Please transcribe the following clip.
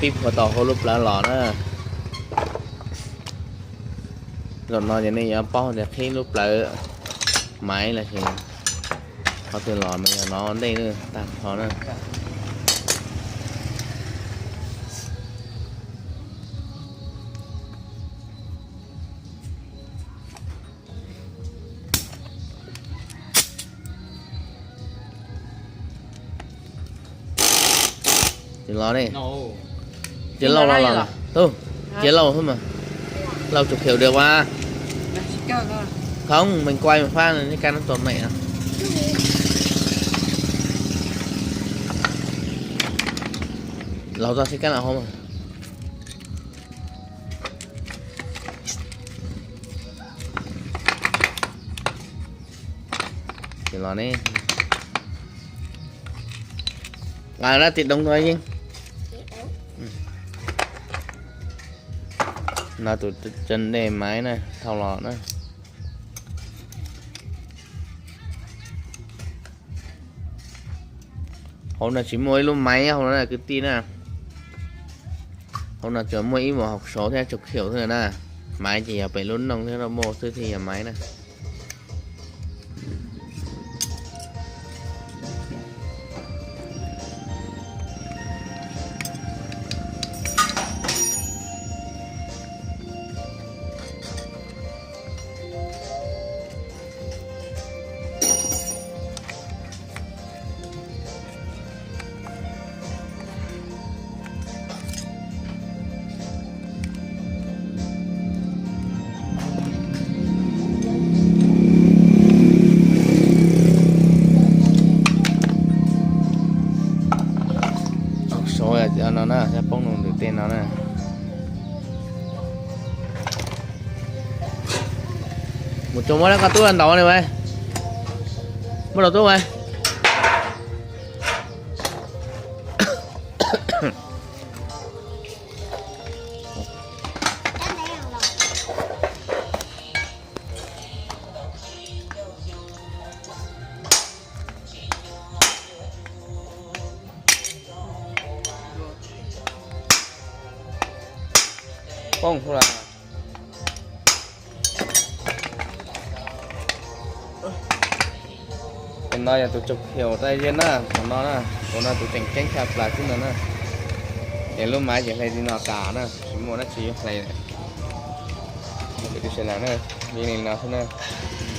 Pib phua tau hauv lub plawv los na. Zaum no ces nej yuav paub tias qhib lub plawv maiv los sis qhov twg los mas yog no ntej tag nrho na. Ces los ne. Ces lauj los los. Tub, ces lauj xwb mas. Lauj tsuas khiaus được quá. Không, mình quay một phát, cái nó toàn mẹ nó. Lauj txog xib kab lab hauv mas. Ces los ne. Nqa lab tim doov rau yeej. No tus chân đè máy na, thau los na. Hauv no tsis muaj ib lub maiv hauv no na kwv tij na. Hauv no tsuas muaj ib muag hauv saud thiab tsuas khiaus xwb na. Maiv ces yog pem lub noog thiab rau muaj xwb thiaj yog maiv na. Saud no na, poob rau ntawm tej no na. Mus tsuas muab lawv koj tub ntaus li mas. Muab rau tub mas. Poob lawm. Tus no yog tus tsuj khiaus daj zeb na, tus no na, tus no tus tseem ceeb tshaj plaws xwb no na. Ces lub maiv ces hle li no tas na, tsis muaj dab tsi yuav hle lawm. Sawv daws na, li no xwb na.